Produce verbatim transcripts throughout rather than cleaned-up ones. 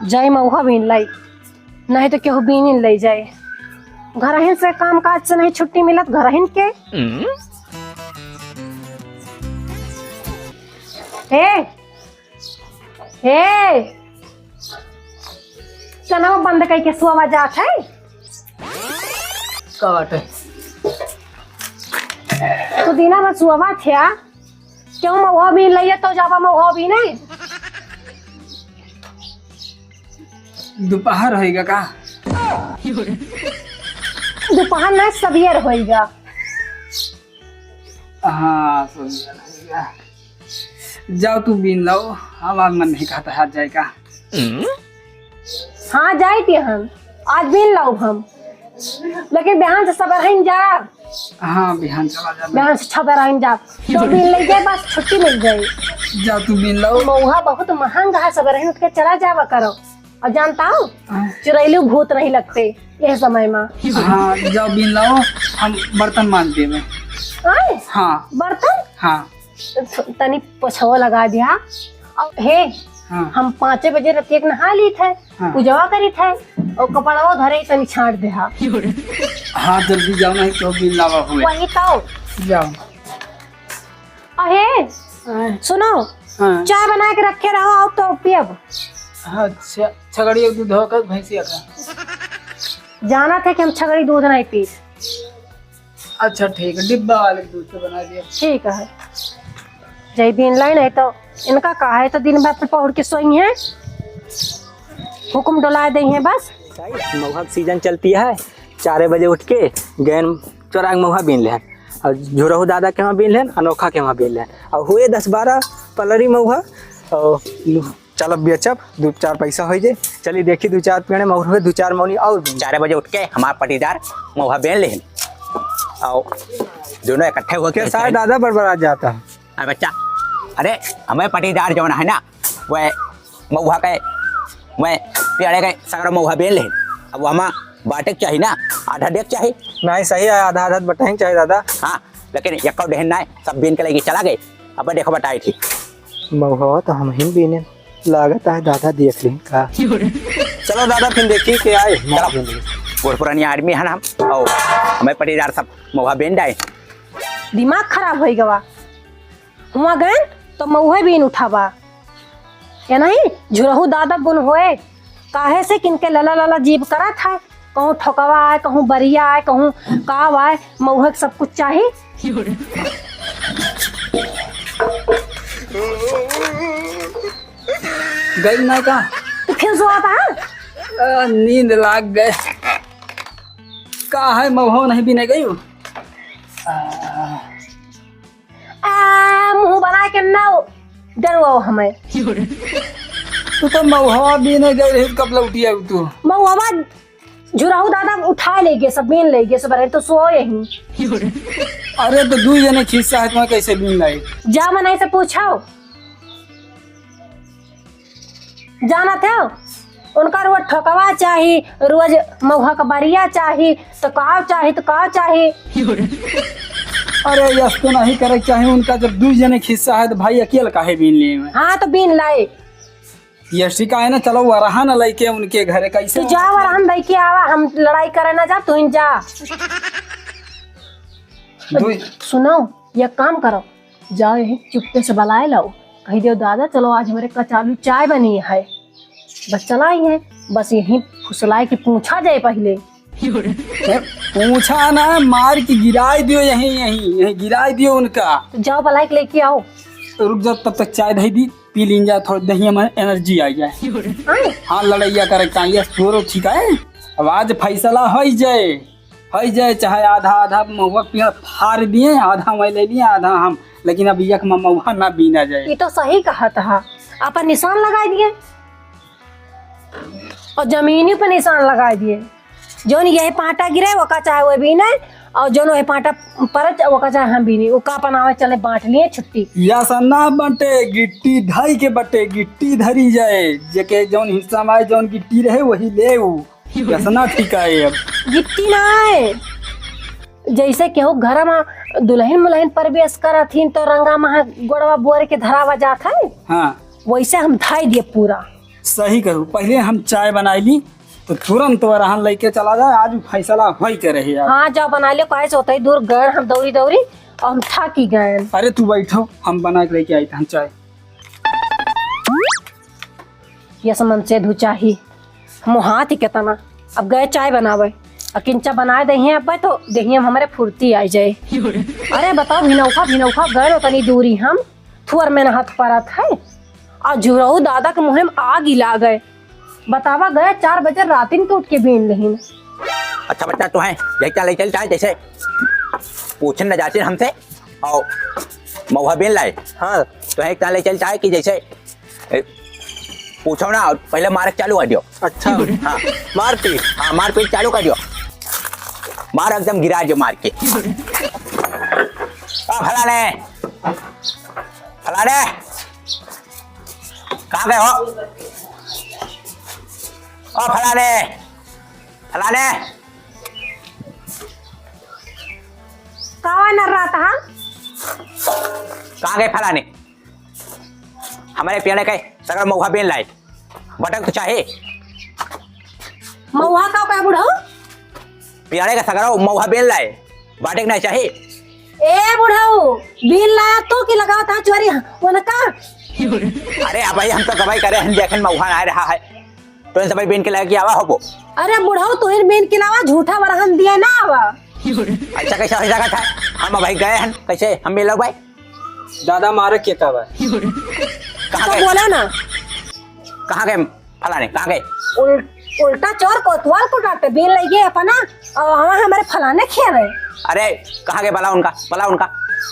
जाई मउहा बीन लाई, नहीं तो केहू बीनिन लई जाए। घरहिन से काम काज से नहीं छुट्टी मिलत घरहिन के। हे, हे, चनवा बंद कइके सुअवा जात है। का बाटे? तू दिना भर सुअवा थिया, क्यों मउहा बीन लइया तो जाबा मउहा बीने? दोपहर होइगा का? दोपहर ना, सबियर होइगा। हाँ, सबियर होइगा। जाओ तू बीन लाओ, हमार मन नहीं कहता हाथ जाए का। हाँ, जाइत ही हम। आज बीन लाउब हम। लेकिन बिहान से सबेरहिन जा। हाँ, बिहान चला जा। बिहान से सबेरहिन जा। तो बीन लई जाए, बस छुट्टी मिल जाए। जा तू बीन लाओ। मउहा बहुत महंग है, सबेरहिन उठ के चला जावा करो। और जानता हो, हाँ। चुरैलू भूत नहीं लगते यह समय में। हाँ, जाओ बीन लाओ, हम बर्तन मांज देबे। आए? हाँ। बर्तन? हाँ। तनी पोछवा लगा दिया। और हे, हाँ। हम पाँचे बजे रतिया के नहा ली थे, हाँ। पूजवा करी थे, और कपड़वा धरे तनी छाट दे हा। हाँ, जल्दी जाओ, नहीं तो बिन लावा हुए। वही तो। जाओ। अहे, हाँ। सुनो, हाँ। चाय बना के रखे रहो, आओ तो पियब। अच्छा, छगड़ी दूध हो का, भैंसिया का? जाना थे कि हम छगड़ी दूध नहीं पी। अच्छा ठीक है, डिब्बा वाले दूध से बना दिया। ठीक है, जय दिन लाई नहीं तो इनका का है, तो दिन भर पे पहुड़ के सोई हैं, हुक्म डोला दे हैं बस। महुआ के सीजन चलती है, चारे बजे उठ के गैन चोरा के महुआ बीन लेहन, और झुरहू दादा के वहाँ बीन लेहन, अनोखा के वहाँ बीन लेहन, और हुए दस बारह पलरी महुआ, और चलब बेचब, दू चार पैसा होइ जाए। चली देखी, दू चार पेड़ महुआ हुए, दू चार मौनी और भी। चार बजे उठ के हमार पटीदार महुआ बेन लेहन। आओ, दोनों इकट्ठे हुए के साथ दादा बड़बड़ा जाता है। अरे बच्चा, अरे हमें पटीदार जौन है ना, वह महुआ के, वह पेड़े के सगरो महुआ बेन लेहन। अब वो हमार बाटे के चाही ना, आधा देख चाही। नहीं, सही है, आधा आधा बटाएं चाही दादा। हाँ, लेकिन यक्को देहन ना, सब बीन के लेके चला गए। अब देखो बटाई थी। महुआ तो हम ही बीने लागत है, दादा देख लें का। चलो दादा, फिर देखी के आए। चलो। बूढ़ पुरानी आदमी है ना हम, और हमें पटीदार सब महुआ बेन डाए। दिमाग खराब होई गवा। हुआ गए तो महुआ बीन उठावा। या नहीं, झुरहू दादा गुन होए, काहे से किनके लला लला जीभ करत है। कहूँ ठोकवा आए, कहूँ बरिया आए, कहूँ काव आए, महुआ के सब कुछ चाही। गई ना का? तो फिर जो आता है? आ, नींद लाग गए। का है, महुआ नहीं बीने गई? आ, आ, मुँह बना के ना डरवाओ हमें। तू तो महुआ बीने गई रही, कब लौटी आऊ तू? महुआ झुरहू दादा उठा ले गए, सब बीन ले गए, सब रहे तो सो यहीं। अरे तो दू जने खिस्सा है, तुम्हें कैसे बीन लाई? जा मनाई से पूछो। जानत हो, उनका रोज ठोकवा चाही, रोज महुआ का बरिया चाही, तो का चाही, तो का चाही? अरे, यस तो नहीं करे के चाही उनका, जब दू जने खिस्सा है तो भाई अकेल काहे बीन लिए में? हाँ, तो बीन लाए। यस ठीक है ना, चलो वरहा न लइके उनके घरे कैसे तू जा, वरहा न लइके आवा, हम लड़ाई करे ना जा, तू ही जा। दू सुनो, ये काम करो, जाओ यही चुप्पे से बलाए लाओ, कही दियो, "दादा, चलो आज हमरे कचालू चाय बनी है।" बस चलाई है, बस यही फुसलाए के पूछा जाए पहिले। ए, पूछा ना, मार के गिराए दियो यही, यही, यही गिराए दियो उनका। तो जाओ बलाए के लेके आओ। तो रुक जाओ, तब तक चाय धई दी, पी लीन जाए, थोड़ी दहिया में एनर्जी आ जाए। आए? हाँ, लड़ैया करे के चाहिए, तोरो ठीक है। अब आज फैसला हो ही जाए। हई जाए, चाहे आधा आधा महुआ के पेड़ फाड़ दिए, आधा मैं ले लिए, आधा हम, लेकिन अब एक में महुआ ना बीना जाए। ई तो सही कहत हा, अपन निशान लगाई दिए और जमीनी पर निशान लगाई दिए। जौन यही पाटा गिरे, ओका चाहे वो बीने, और जौन वही पाटा परत, ओका चाहे हम बीने, ओका अपन आवे चले बांट लिए, छुट्टी। या सन्ना बंटे, गिट्टी धई के बटे, गिट्टी धरी जाए, जेके जौन हिस्सा में आए, जौन गिट्टी रहे, वही ले ऊ। रसना ठीक है अब। गिट्टी ना है, जैसे केहू घर मा दुलहिन मुलहिन प्रवेश करत हीं तो रंगा महा गोड़वा बोर के धरावा जात है, हाँ। वैसे हम धाई दिए पूरा। सही कहू, पहिले हम चाय बनाई ली तो तुरंत वरहन लइके चला जाए, आज फैसला होई के रही यार। हाँ, जाओ बना ले, काहे से होता है दूर गए हम दौड़ी दौड़ी और हम थाकी गए। अरे तू बैठो, हम बना के लेके आई हम चाय। यस मन से धुचाही, हम हाथ ही केतना। अब गए चाय बनावे, अकिंचा बनाए दहिए अब तो दहिए हम हमरे फुर्ती आई जाए। अरे बताओ भिनौखा भिनौखा गए तनी दूरी हम थुअर में न हाथ परत है। और झुरऊ दादा के मुँह में आग ही लागे। बतावा गए चार बजे रातिन के उठ के बीन लेहिन। अच्छा बच्चा, तोहें जैसा ले चल चाहे जैसे पूछन न जाते हमसे और मऊहा बीन लाए। हाँ। तोहें एक ले चल चाहे कि जैसे ए, पूछो ना, पहले मार चालू कर दियो। अच्छा। हाँ। मारपीट। हाँ, मारपीट चालू कर दियो। मार एकदम गिरा दियो मार के। आ, फलाने, फलाने, कहाँ गए हो? ओ फलाने, फलाने। कहाँ न रहता है? कहाँ गए फलाने? हमरे पेड़े के सगरो मऊहा बीन लाए, बाटे तो चाही। मऊहा का बा बुढ़ऊ? पेड़े के सगरो मऊहा बीन लाए, बाटे के नहीं चाही। ए बुढ़ऊ, बीन लाया तू कि लगावत हा चोरी उनका? अरे अब भाई हम तो गवाही करे हैं, देखेन मऊहा ना रहा है, तो इनसे भाई बीन के लेके आवा होबो। अरे बुढ़ऊ, तू ही बीन के लावा, झूठा बरहन दिया ना आवा। ऐसा कैसे हो सकता है? हम भाई गए हैं, कैसे हम मिलो भाई? दादा मारे के का बा? कहाँ तो गए? बोला ना। कहाँ गए फलाने? कहाँ गए? उल-, उल्टा चोर कोतवाल को डांटे, बीन लइगे अपना, और वहाँ हमारे फलाने खेल रहे। अरे कहाँ गए? बुलाओ उनका, बुलाओ उनका,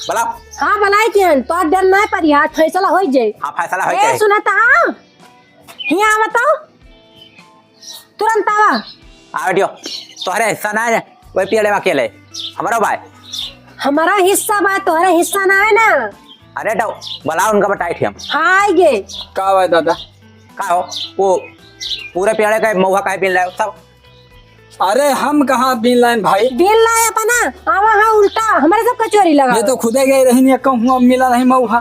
बुलाओ। हाँ बुलाई के हन, तो डर ना पड़ी, आज फैसला हो जाए। हाँ फैसला हो ए, जाए। सुना था, हाँ? हियाँ बताओ। तुरंत आवा। आवे दियो। तोहरे हिस्सा ना है, वही पियले में अकेले। हमारो भाई। हमारा हिस्सा बा, तोहरा हिस्सा ना है ना। अरे तो बुलाओ उनका, बताई थी हम। हाँ, आइगे। का बा दादा? का हो? वो पूरे पियले का मऊहा काहे बीन लाए सब? अरे हम कहाँ बीन लाइन भाई? बीन लाए अपना, आवा हाँ उल्टा, हमारे सब कचोरी लगा। ये तो खुदे गए रही नहीं, कहूँ अब मिला नहीं मऊहा।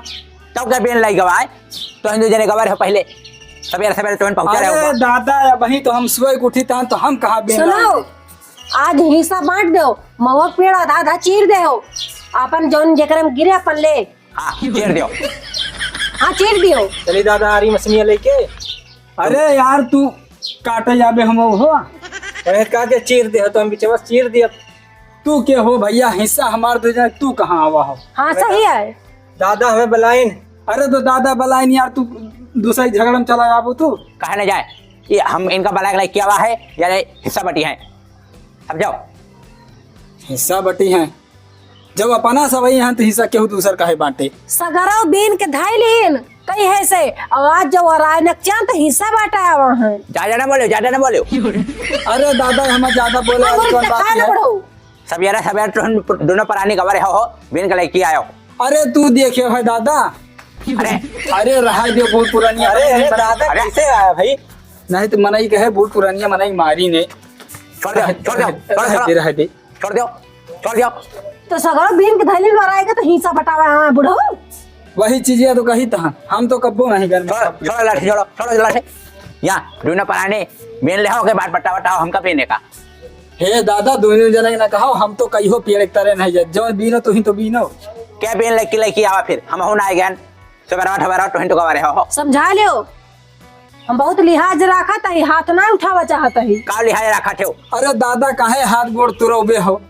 तब क्या बीन लाई गवाए? तो हिंदू जने गवाए रहो पहले, सवेरे सवेरे तो पहुँचा रहे अरे हो। दादा, अबहीं तो हम सोए के उठी तहन तो हम कहाँ बीन सुनो, लाइन? आज हिस्सा बांट दो, मऊहा के पेड़ आधा आधा चीर दे हो, अपन जौन जेकर में गिरे अपन ले। हाँ, चीर दियो। हाँ, चीर दियो। चली दादा, आरी मछलियाँ लेके। अरे यार, तू काटे जाबे हम हो। अरे का के चीर दे हो, तो हम बिचवा चीर दिया। तू के हो भैया, हिस्सा हमार दे जाए, तू कहाँ आवा हो? हाँ, सही है। दादा हमें बुलाइन। अरे तो दादा बुलाइन यार, तू दूसरा ही झगड़ा में चला जाबो तू। कहे न जाए, ये हम इनका बुला के लेके आवा है, यार हिस्सा बटी है। अब जाओ। हिस्सा बटी है, जब अपना सब ही हैं तो हिस्सा केहू दूसर काहे बांटे? सगरो बीन के धाई लीन, कई है से, और आज जब राय नकचान तो हिस्सा बांटा आवा है। ज्यादा ना बोलो, ज्यादा ना बोलो। अरे दादा, हम ज्यादा बोले वाली कौन बात है? सब यारा, सब यार, तुम दोनों परानी गवारे हो, हो, बीन के लेके आयो। अरे तू देखे भाई दादा। अरे। अरे रहा दे, बहुत पुरानी अरे, है। अरे दादा, अरे। कैसे आया भाई? नहीं तो मनई कहे, बहुत पुरानिया मनई मारी ने। छोड़ दे, छोड़ दे, छोड़ दे, रहा दे, छोड़ दे। रहा दे। छोड़ दो, छोड़ दो। तो सगरो बीन के धैली लोराएगा तो हिस्सा बटावा, हाँ, बुढ़ऊ। वही चीजें तो कही तहन, हम तो कब्बो नहीं करने। छोड़ो, छोड़ो लाठी, छोड़ो, छोड़ो लाठी। यहाँ, दूनो परानी, बीन ले हो के बाद बटा, बटाओ, हमका बीने का। हे दादा, दूनो जने ना कहो, हम तो कहियो पेड़ एक तरह नहीं जाए, जौन बीनो तुही तो बीनो। क्या बीन लेके, लेके आवा फिर, हम हो ना आए गए, सुबह रात हमारा टोहिन टोका रहे हो। समझा लियो। हम बहुत लिहाज राखत हई, हाथ ना उठावा चाहत हई। का लिहाज राखत हो? अरे दादा, काहे हाथ गोड़ तुरौबे हो?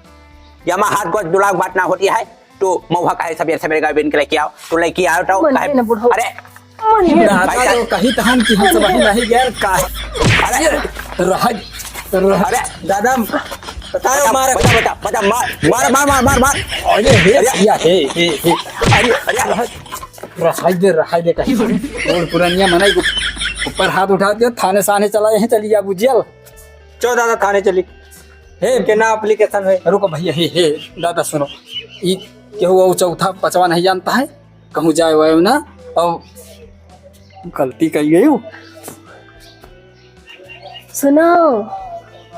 यमा हाथ गोड़ दुलाव बात ना होती है। तू मऊहा काहे सबेर सबेर का बीन के लेके आओ? तू लेके आओ तो मन काहे? है ना बुढ़ऊ। अरे मन है। दादा भाई तो कही तहन कि हम सब मन है। नहीं गए का। अरे रह, रह। अरे दादा, बताओ बता, मार। बता, बता, बता, मार, मार, मार, मार, मार, मार। अरे हे, अरे। या, हे, हे, हे। अरे, अरे। रहाई दे, रहाई दे कहीं। बूढ़ पुरनिया मनई के ऊपर हाथ उठा के थाने साने चला, यहीं चली जा बुझियल। चलो दादा, थाने चली। हे, के ना application है। रुको भैया, हे, हे, दादा सुनो, ई केहू और चौथा पचवा नहीं जानता है, कहूँ जाए वाए ना, और गलती कर गई हूँ। सुनो,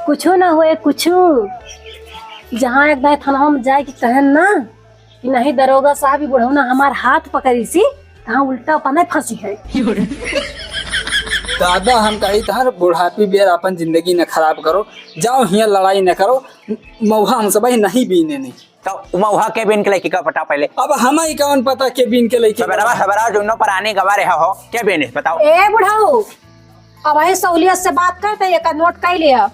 कुछो ना होए, कुछो। जहाँ एक दाई थाना में जाए के कहन ना कि नहीं दरोगा साहब, ई बुढ़ौना हमार हाथ पकड़ी सी, तहाँ उल्टा अपने फंसी है। दादा, हम कही तहर बुढ़ापी बेर अपन जिंदगी न खराब करो, जाओ हियाँ लड़ाई न करो, महुआ हम सब नहीं बीने नहीं। तो महुआ के बीन के लइके का पता पहले? अब हमें कौन पता के बीन के लइके सबेरवा, बा। सबेरवा जुन्नो पर आने गवा रहा हो, के बीने बताओ? ए बुढ़ऊ, अब वही सहूलियत से बात करते, एका नोट कर लिया।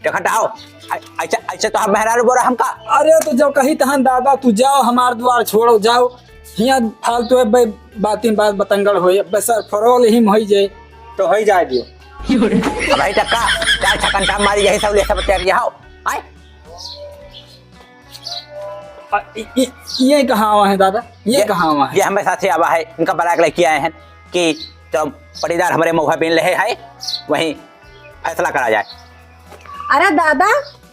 देखत आओ, ऐ-, ऐसे, ऐसे तो हम मेहरारू बोरा हमका। अरे तो जो कही तहन दादा, तू जाओ, हमार द्वार छोड़ो, जाओ। हियाँ फालतू है बे, बातिन बात बतंगड़ होई, बस सर फरोल ही में होई जाए। तो होई जाए दियो। अब भाई टक्का, चार छकन टाप मारी, यही सहूलियत से बतिया रही हो। आए? आ, इ-, इ-, ये कहाँ आवा है दादा? ये ये, कहाँ आवा है? ये हमारे साथ ही आवा है, इनका बराक लेके आए हैं कि तो पटीदार हमारे महुआ बीन ले है, वहीं फैसला करा जाए। अरे दादा,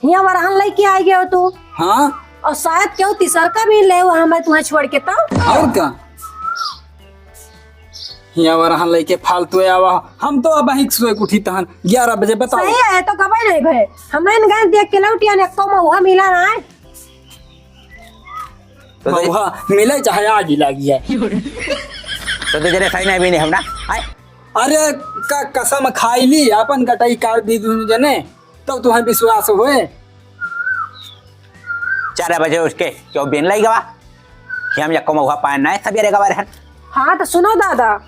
हियाँ वरहन लेके आ गए हो तू। हाँ? और शायद केहू तीसर का बीन ले हुआ हमें तुम्हें छोड़ के तो। और का? हियाँ वरहन लेके फालतू आवा, हम तो अब ही सोए के उठी तहन ग्यारह बजे बताओ। सही है, तो कबे नहीं भे। हमें इन गए देख के लौटिया ने को महुआ मिला ना है। तो दे- महुआ मिले चाहे आग ही लागी है। तो दो जने सही नहीं बीने हम ना, आए? अरे का कसम खाई ली, अपन कटाई काट दी दोनों जने, तब तुम्हें विश्वास होए। चार बजे उठ के क्यों बीन लाई गवा? कि हम यक्को महुआ पाए ना है, सब ये रे गवा रहन। हाँ, तो सुनो दादा,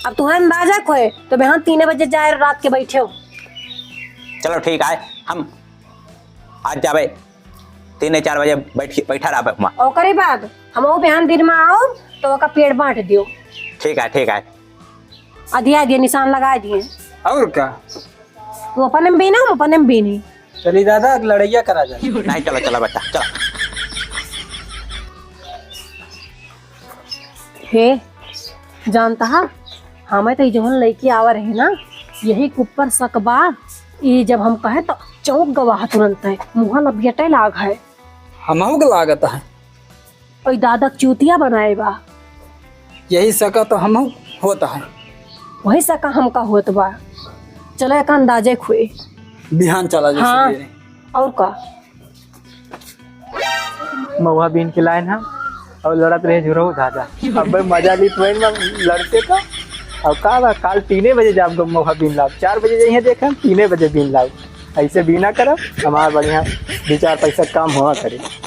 अब तुम्हें अंदाजा खोए, तो बिहान तीन बजे जाए रात के बैठे हो। चलो ठीक है, हम आज जाबे तीन चार बजे बैठ, बैठा रहबे हुआं। ओकरे बाद हम वो बिहान दिन में आओ, तो ओका पेड़ बांट दियो। ठीक है, ठीक है। अधिया दिए, निशान लगा दिए। और का? तू अपने में बीना, हम अपने में बीनी। चली दादा, अब लड़ैया करा जाए। नहीं, चलो, चलो बेटा, चलो। हे, जानता हा, हमें तो ई जवन लइकी आवा रहे ना, यही के ऊपर शक बा। ई जब हम कहे तो चौंक गवा है तुरंत है, मुँह लबियटे लाग है। हमहू के लागत है। ओई दादा के चूतिया बनाए बा। यही सका तो हम होत है। वही सका हमका होत बा। चलो, एक अंदाजे खुए। बिहान चला जाए हाँ, सवेरे। और का? महुआ बीन के लाइन हम और लड़त रहे झुरहु दादा। अब मजा ली ट्रेन में लड़ते तो। अब का बा, काल तीने बजे जाब महुआ बीन लाब, चार बजे जाइए देख हम, तीने बजे बीन लाब। ऐसे बीना करब, हमार बढ़िया दो चार पैसा कम हुआ करे।